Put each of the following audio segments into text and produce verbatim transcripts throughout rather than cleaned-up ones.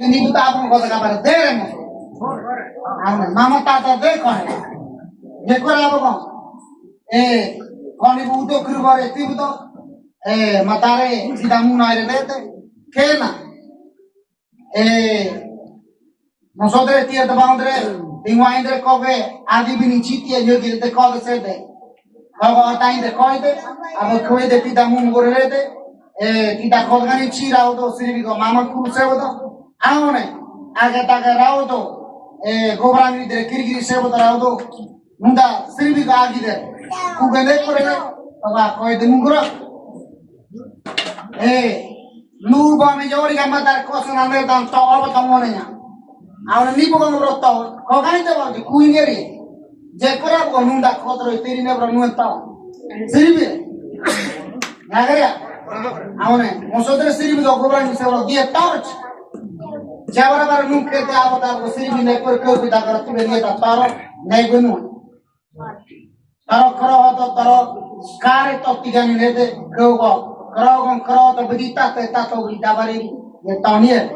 Ni buta apun kota ka bara dere mo. Aune, mama tata de kone. Ye kora apun. E, kone buto kuru bare ti buto. E, matare, sida muna ere lete. Kena. E, nosotros tierra de bandre, tengo andre koke, adi bini chiti, yo gil de koke sede. Koke ota inde koide, abo koide tita mun gorede, e, tita koke ni chira odo siribiko mama kuru se odo. Aune, age take raudo, e, gobra ni de kirigiri se odo raudo. Nunda siribiko agi de. Kugende korele, baba koide mun goro. E, nu ba me yori ka matar kosa na me dan to oba to mone nya. Aune ni bogo no to, ko gani te ba kui ngeri. Je kora bogo nunda kotoro teri ne bro nu to. Siribi. Nagaria. Aune, nosotros siribi do gobra ni se bro die torch. Jabara bara nu ke te abo ta siribi ne por ko da kara tu benia ta taro, ne gunu. Taro kro to taro kare to tigani nede kogo. Kro gon kro to bidita te tato bidita bari ye tonier.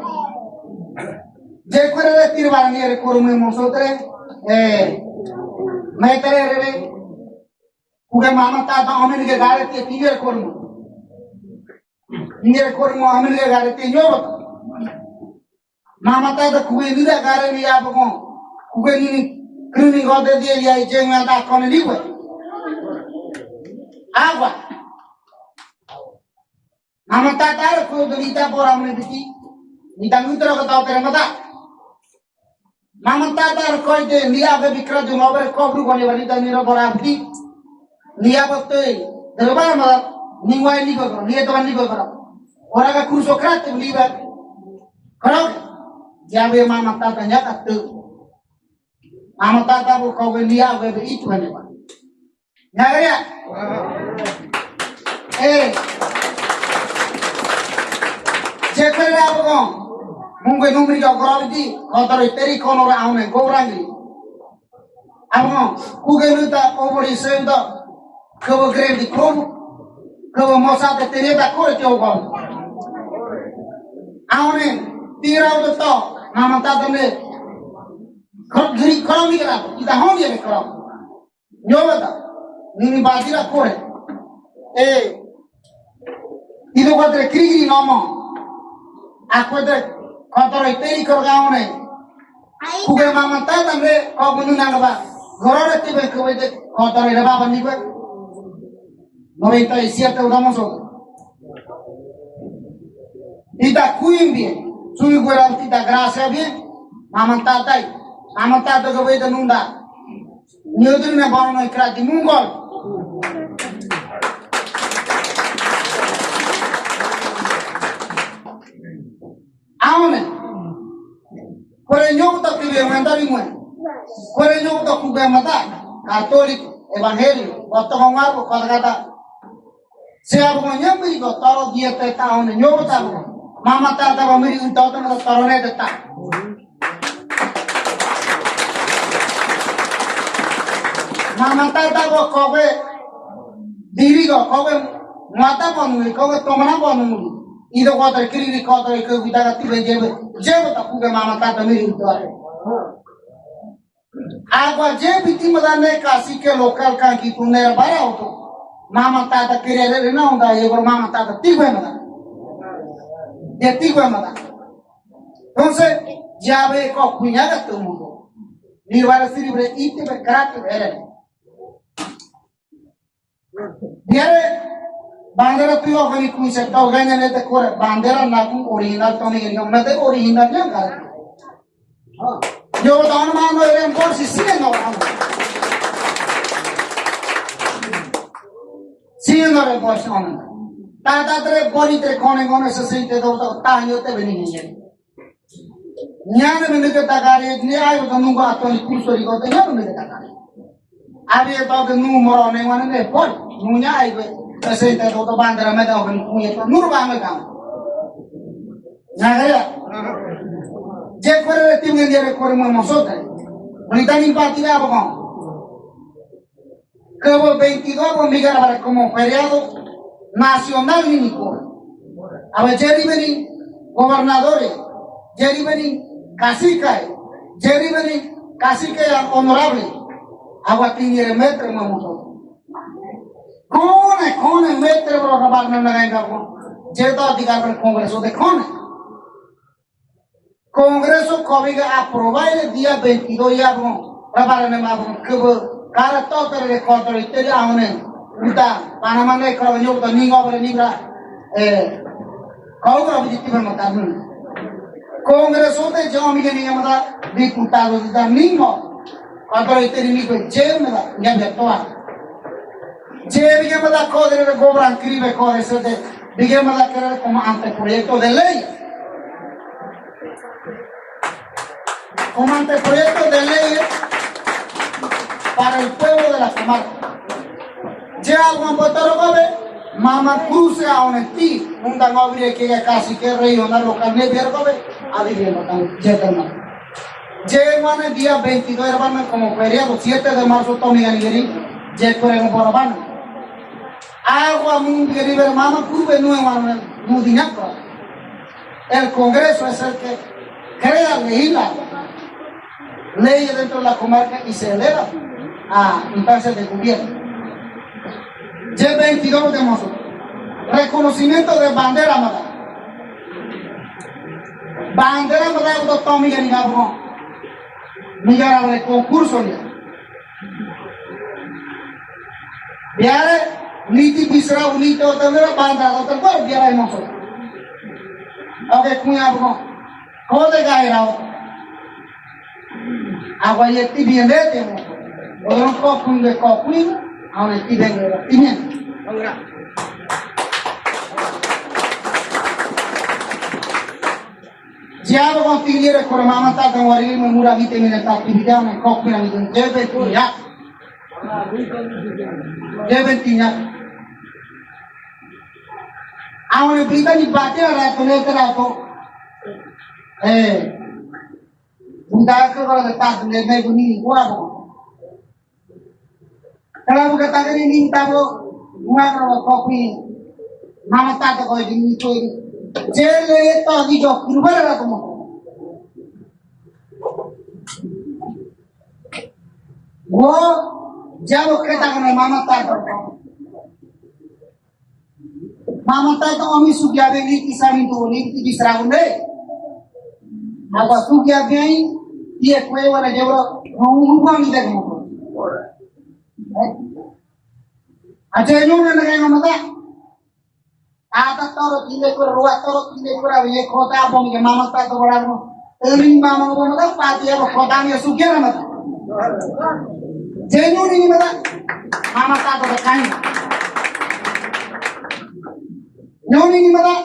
Je kore le tirbar nier kurumi monsotre. E, metere re. Kuge mama tata omen ge gare te tier kurumi. Nier kurumi omen ge gare te nyoba. Mama tata kuge nida gare ni abo kon. Kuge ni kruni gode de ya ije nga ta kone liwe. Agua. Mama tata re ko de lita bora mne biti. Ni tangu tro ko ta tere mata. Mama tata re ko de ni abo bikra de mobre ko bru ko ni bari ta ni ro bora biti. Ni abo te de bora mata ni wai ni ko ni to ni ko. Ora ka kurso krate ni ba. Koro, jabe mama tata nyaka tu. Mama tata bo kau be lia be be itu ane ba. Nyaka ya? E. Jekere abo ko. Munggu numri ka koro di. Kotoro teri kono ra aune gorang di. Amo, kuge nuta obori sento, kabo gredi kobu, kabo mosa te teneta kore te ogon. Aone, tira o to, mama tata ne, kor-, gri korom ni kera, ita hon ye ne korom. Nyoba ta, nini badira kore. E, Ido kuadre kirigiri nomo. Akuadre kotoro iteri korgaone. Kuge mama tata mre kogunu nangaba. Gorore tibe kuwede kotoro ire baba nibe. Noventa y siete udamoso. Ita kuimbie. Sui guera ita gracia bien. Mama tata. Mama tata kuwede nunda. Nyodri na bana na ikrati mungol. Aone. Kore nyoku ta pibe mandari mue. Kore nyoku ta kube mata. Katoliko, evangelio, boto kongwar ko kata kata. Se abu ko nyambi ko toro die te ta one nyobo ta abu. Mama tata ba miri un toro ne toro ne te ta. Mama tata bo kobe diri ko kobe mata bo nuri kobe tomana bo nuri. Ido ko tar kiri ko tar ko bita ka tibe jebe jebe ta kube mama tata miri un toro. Agua je biti mada ne kasi ke local kan ki tunera bara oto. Mama tata kerere na onda ye mama tata tigwe mada. De tigwe mada. Entonces, ya ve ko kuñaga todo mundo. Ni bara siri bre ite be karate ere. Diare bandera tuyo kani kuise to ganya ne te kore bandera na ku original to ne yo mete original ne kare. Yo to ano mano ere borsi sine no ano. Sine no re borsi ano. Ta ta tre bori tre kone kone se sinte do to ta yo te beni ne. Nyane mene ke takari, ni ai ko nungu atoni kurso ri ko te nyane mene ke takari. Abi to ke nu moro ne wane ne pon, nu nya ai ko, ese te to to bandera me da ko nu ye to nu ba me ka. Nya ga ya. Je kore re tim ne re kore mo mo so te. Ni ta ni pa ti ga ba ko. Kabo veintidós bo migar bara como feriado nacional ni niko. Awe jeri beni gobernadores, Jeri bani kasike, jeri bani kasike yang honorable. Awa tini re metre mamuto. Kone, kone metre bro rabar na nagai gabo. Jeta di garban Kongreso de kone. Kongreso kobiga aprobar dia veintidos ya bro. Rabar na ma bro kebe kara to tere de kontrol iteri aune. Uta, Panama ne koro nyo uta ningo bro ni bra. Eh, Kau kura bidi tiba mata nun. Kongreso de jami gani mata diputado de domingo. Kau kura iteri ni pe jemi da, ya de toa. Jemi gani mata kodre de gobran kribe kodre se de. Bige mata kere como anteproyecto de ley. Como anteproyecto de ley para el pueblo de la comarca. Je algun botoro kobe, mama cruce a onesti, unda ngobire ke kasike rei ona lo kane bier kobe, adi bier matan, je terma. Je wane dia veintidos hermano como feriado, siete de marzo tomi gani geri, je kore no bora bana. Agua mun geri ber mama cruce no wane mudiñako. El Congreso es el que crea, legisla leyes dentro de la comarca y se eleva a instancias de gobierno. Ye veintidos de marzo, reconocimiento de bandera, mata. Bandera, mata, uto tomi gani gabo. Ni gara de concurso ni. Biare, niti bisra unito también banda, otro por biare mozo. Oke, kuña bro. Kode gaira. Agua ye ti bien de te mo. Otro kokun de kokun, aun ti bien de ti bien. Diabo kontinere kore mama tata wari me mura vite me ta actividad me kokun a mi debe tiña. Debe tiña. Aun brita ni bate a rato ne te rato. Eh. Unda ke kore de tata ne me guni guapo. Kala buka tagari ni tabo, ngwa kala kopi, mama tata ko di ni ko. Jele to di jo kurubara la komo. Wo, jabo keta kana mama tata. Mama tata omi sugia be ni kisa ni tu ni ti bisra unde. Mata sugia be ni ye kwe wala jabra hong hong ni de mo. Acha nyu na na mata. Ata toro kile kura, rua toro kile kura, ye kota bom ke mama tata bora mo. Ring mama bom mata pati ya kota ni sugia na mata. Jenu ni mata. Mama tata bora kain. Nyu ni mata.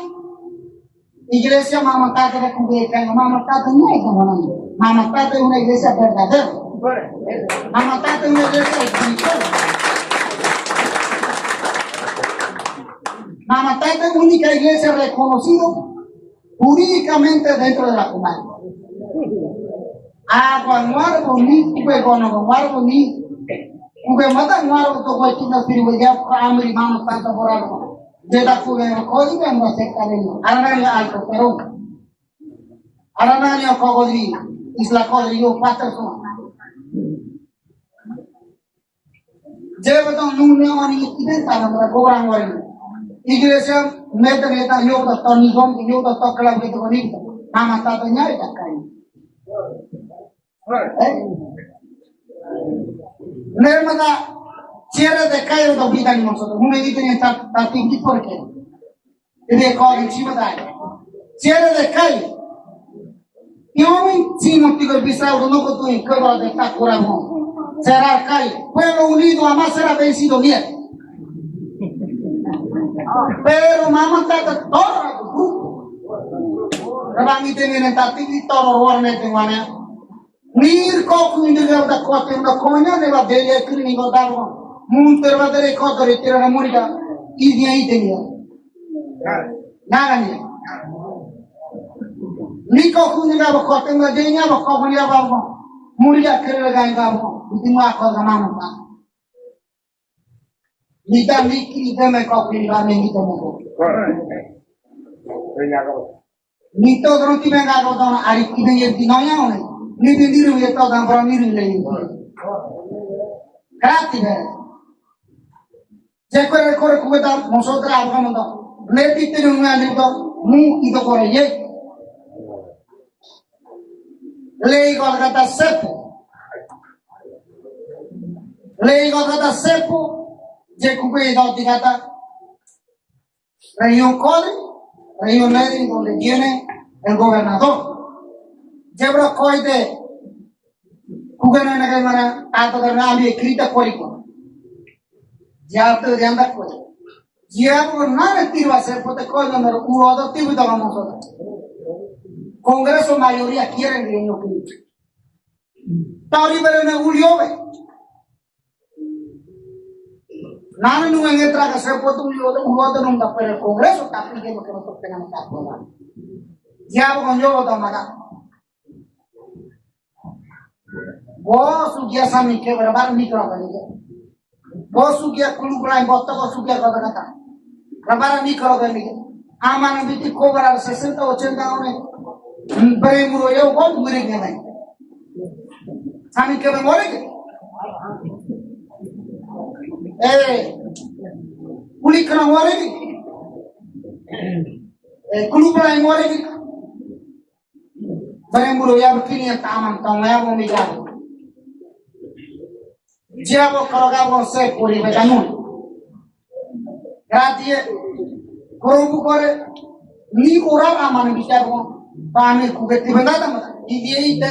Iglesia mama tata de kubekan, mama tata no es como no. Mama tata es una iglesia verdadera. Mama tata es una iglesia espiritual. Mama tata es única iglesia reconocida jurídicamente dentro de la comarca. Agua muerto ni, kube gono muerto ni. Kube mata muerto to kue tina siri ya amri mama tata por algo. Deda kuga kodi be anda sekta leno. Arana ni alto pero. Arana ni kogodri. Isla Kodri yo pater so. Jeba to nune oni kiden ta na kobran wari. Iglesia meta meta yo to to ni gon yo to to kala ke to ni. Mama tata nyari ta kai. Eh? Nermada, cierre de calle do vida ni nosotros. Uno dice ni ta ta ti por qué. Y de código encima de ahí. Cierre de calle. Y un chino digo bisao no con tu en cobra de ta curamo. Cerrar calle. Pueblo unido jamás será vencido bien. Pero mama tata torra tu grupo. Rabang ite ni tati ni toro ruar ne te wane. Mir ko kuñi de da kote da koña de ba dele kri ni go da go. Mun ter ba dele ko dore tira na muriga. Idia idia. Nagani. Ni ko kuñi da ba kote da de nya ba ko kuñi ba ba. Muriga kri la ga ba ba. Iti ma ko da mama. Ni da ni kri de me ko kuñi ba me ni ko mo. Ni to dro ti benga ko don ari ti benga ti no ya one. Ni ti diru ye to dan pra ni ri le. Krati be. Je kore kore kuwe ta moso tra abga mondo. Ne ti ti nunga ni to mu i to kore ye. Lei ko kata sepu. Lei ko kata sepu. Je kuwe to ti kata. Reunión kole, reunión neri donde viene el gobernador. Jebra koide, kugana na kemara, ato karna ami krita koriko. Jato de anda koi. Jabo nana tirwa se pote koi na mero urodo tibu da vamos. Congreso mayoría quieren reunión kole. Tauri bere na ulio be. Nana nunga ngetra ka se potu ulo ulo nunga pere Congreso tapi ke no kena topena mata pora. Diabo konjo bota mata. Bo sugia sami ke barabar mikro kani ke. Bo sugia kulu brai boto ko sugia kota kata. Barabar mikro kani ke. Amana biti cobrar sesenta, ochenta one. Bere muro yo bo mure ke nai. Sami ke be more ke. Eh, kuli kena more ke. Eh, kulu brai more ke. Bere muro ya kini ya taman tong ya bo mi ya. Jabo koroga bo se puri be tanu. Gratie, korobu kore, ni ora amane bicara ko, bame kuge ti benda tama, i dia ite.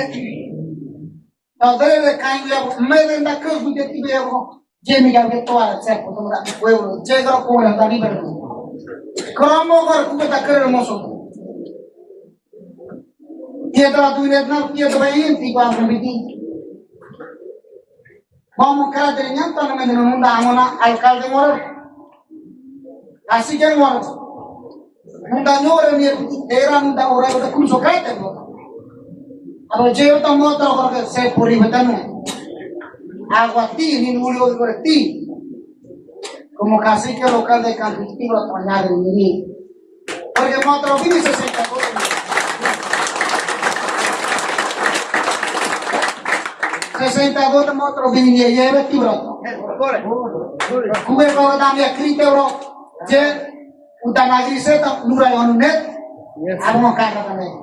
Tadere le kain ya ko, me benda ke kuge ti be ko, je mi ga ke to ara se ko tama, pueblo, je koro ko na tani benda. Kromo kor kuge ta kere moso. Piedra tu net na, piedra yin ti kwa ko biti. Vamos a creer en esto, no me den un daño na alcalde moro. Así que moro. Un daño ora ni era un daño ora de curso crete. Aba jeo ta motro porque se puri betanu. Agua ti ni nulio de ti. Como casi que local de Campitino para allá de mi. Porque motro vini sesenta y dos. Sesenta y dos motro vini ni yeve tibro. Kuge ko da mi krite bro. Je uta nagri seta nura yonunet. Amo kaka también.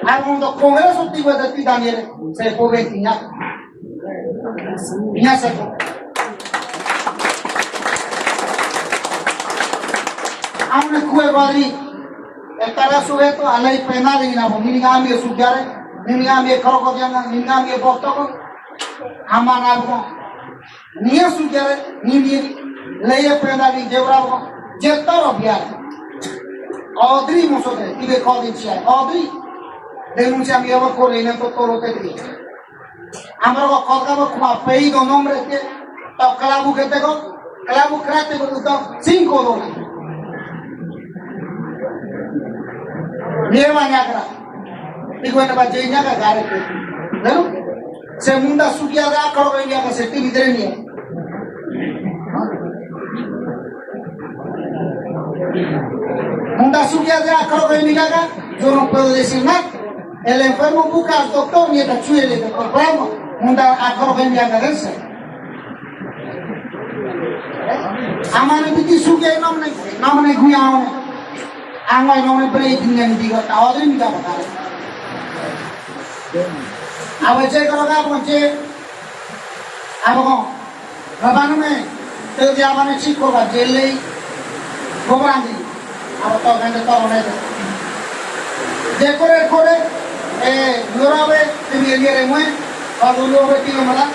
Amo do Congreso tigo de ti Daniel. Se fue veintiña. Iña seko. Aun kuwe badri, e tara sujeto a ley penal ina bo, nini ami sugiare, nini ami krokodil, nini ami botoko, ama na bo. Ni sugiare, nini ley penal ni jebra bo, jetaro biare. Odri moso de, ibe kodin chia, odri. Denuncia mi aba kore, ina to toro te di. Amaro ko kolga bo kuma peido nombre te, to klabu ke te ko, klabu krate ko to cinco dólares. Nieva ñakra. Digo, ena ba jei ñakra gare ke. Bueno, se munda sugia da, koro ke ñakra se ti vidre ni. Munda sugia da, koro ke ñakra, yo no puedo decir nada. El enfermo busca al doctor mientras chuye le compramos. Munda akoro ben ya cadense. Amane biti suke nomne, nomne guya one. Angwa nomne break ni digo ta odri mi ta bakare. Awe je koro ka ponche. Abo ko. Rabanu me, te diabane chiko ba jele, gobrandi, abo to gande to ne. Je kore kore, e, lorabe, te mi eliere mue, ba lorabe ti mala,